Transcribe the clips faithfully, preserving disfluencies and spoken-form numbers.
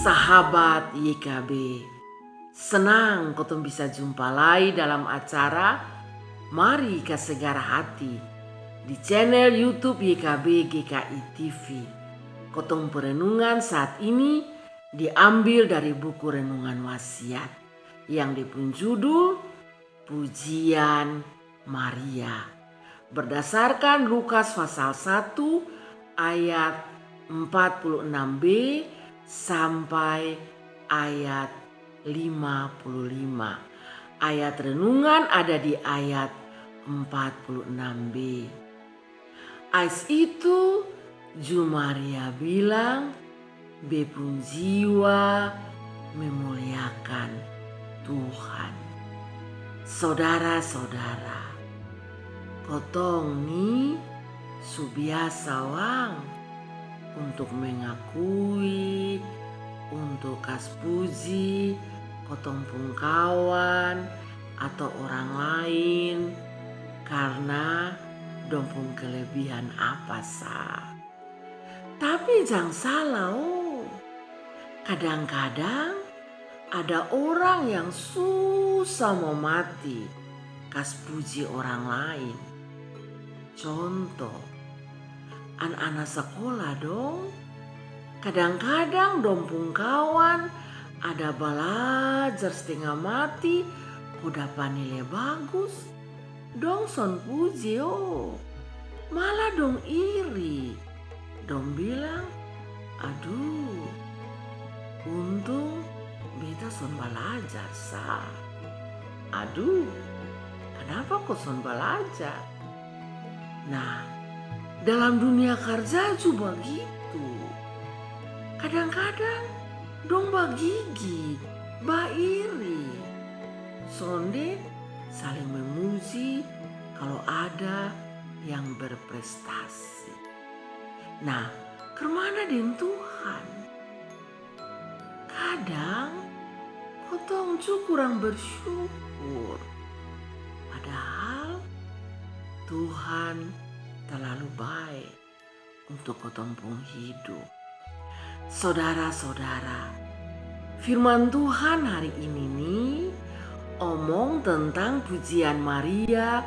Sahabat Y K B, senang kotong bisa jumpa lai dalam acara Mari Kasegar Hati di channel YouTube Y K B G K I T V. Kotong perenungan saat ini diambil dari buku renungan Wasiat yang dia pung judul Pujian Maria. Berdasarkan Lukas pasal satu ayat empat puluh enam b sampai ayat lima puluh lima. Ayat renungan ada di ayat empat puluh enam b. Ais itu, ju Maria bilang, be pung jiwa memuliakan Tuhan. Sodara-sodara, kotong ni su biasa wang untuk mengakui, untuk kas puji kotong pung kawan atau orang lain karna dong pung kelebihan apa sa. Tapi jang salah o, kadang-kadang ada orang yang susah mo mati kas puji orang lain. Contoh, ana-ana sakola dong, kadang-kadang dong pung kawan ada balajar stenga mati ko dapa nilai bagus, dong son puji o. Malah dong iri. Dong bilang, "Aduh, untung beta son balajar sa. Aduh, kanapa ko son balajar?" Nah, dalam dunia karja ju bagitu. Kadang-kadang dong bagigi, bairi. Sonde saling memuji kalo ada yang berprestasi. Nah, karmana deng Tuhan? Kadang kotong ju kurang bersyukur. Padahal Tuhan talalu bae untuk kotong pung hidup. Sodara-sodara, firman Tuhan hari ini ni omong tentang pujian Maria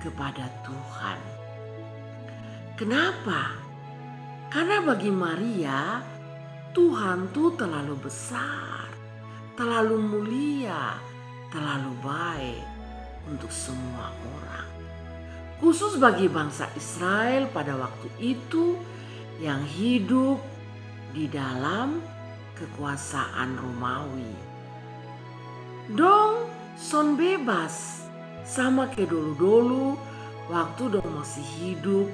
kepada Tuhan. Kenapa? Karna bagi Maria, Tuhan tu talalu besar, talalu mulia, talalu bae untuk semua orang. Khusus bagi bangsa Israel pada waktu itu yang hidup di dalam kekuasaan Romawi. Dong son bebas sama ke dolu-dolu waktu dong masi hidup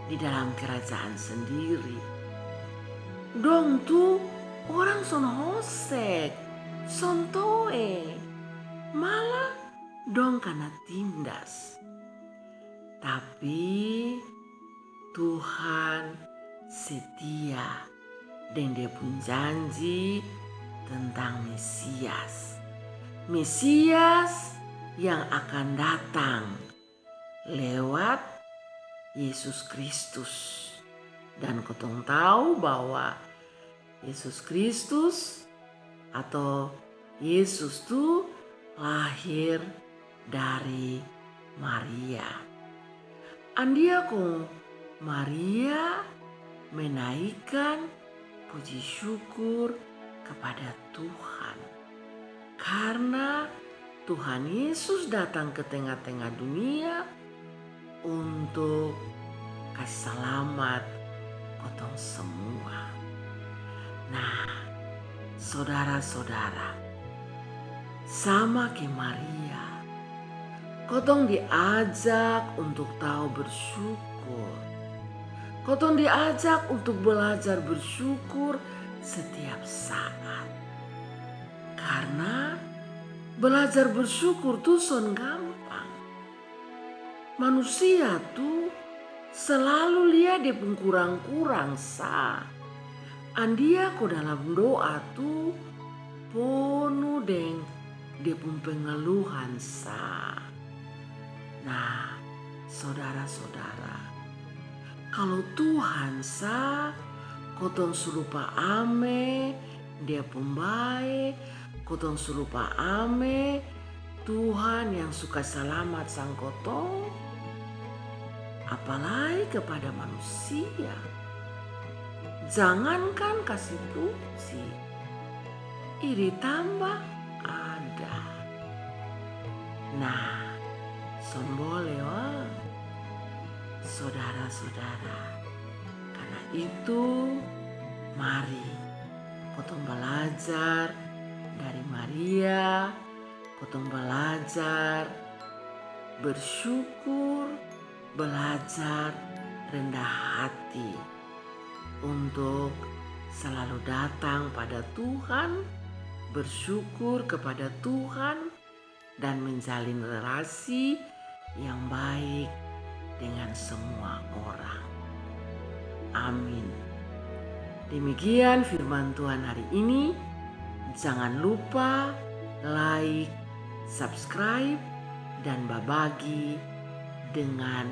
di dalam kerajaan sendiri. Dong tu orang son hosek, son toe, malah dong kana tindas. Tapi Tuhan setia deng Dia pung janji tentang Mesias. Mesias yang akan datang lewat Yesus Kristus. Dan kotong tau bahwa Yesus Kristus atau Yesus tu lahir dari Maria. Andia ko Maria menaikan puji syukur kepada Tuhan. Karna Tuhan Yesus datang ke tenga-tenga dunia untuk kas salamat kotong semua. Nah, sodara-sodara, sama ke Maria, kotong diajak untuk tau bersyukur. Kotong diajak untuk belajar bersyukur setiap saat. Karna belajar bersyukur tu son gampang. Manusia tu salalu lia dia pung kurang-kurang sa. Andia ko dalam doa tu ponu deng dia pung pengeluhan sa. Nah, sodara-sodara, kalo Tuhan sa, kotong su lupa ame Dia pung bae, kotong su lupa ame Tuhan yang su kasi salamat sang kotong, apalai kepada manusia. Jangankan kasi puji, iri tamba ada. Nah, son bole wa, sodara-sodara. Karna itu, mari kotong balajar dari Maria, kotong balajar bersyukur, balajar rendah hati untuk selalu datang pada Tuhan, bersyukur kepada Tuhan, dan menjalin relasi yang baik dengan semua orang. Amin. Demikian firman Tuhan hari ini. Jangan lupa like, subscribe, dan babagi dengan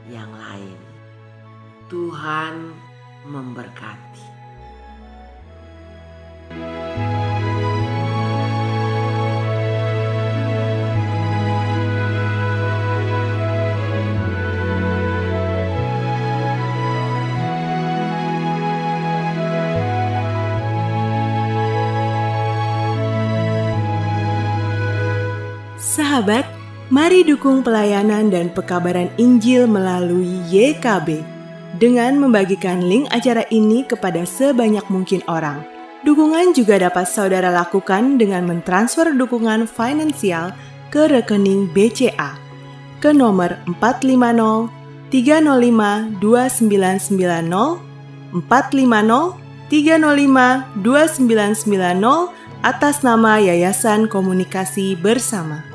yang lain. Tuhan memberkati. Sahabat, mari dukung pelayanan dan pekabaran Injil melalui Y K B dengan membagikan link acara ini kepada sebanyak mungkin orang. Dukungan juga dapat saudara lakukan dengan mentransfer dukungan finansial ke rekening B C A ke nomor empat lima nol tiga nol lima dua sembilan sembilan nol, empat lima nol tiga nol lima dua sembilan sembilan nol, atas nama Yayasan Komunikasi Bersama.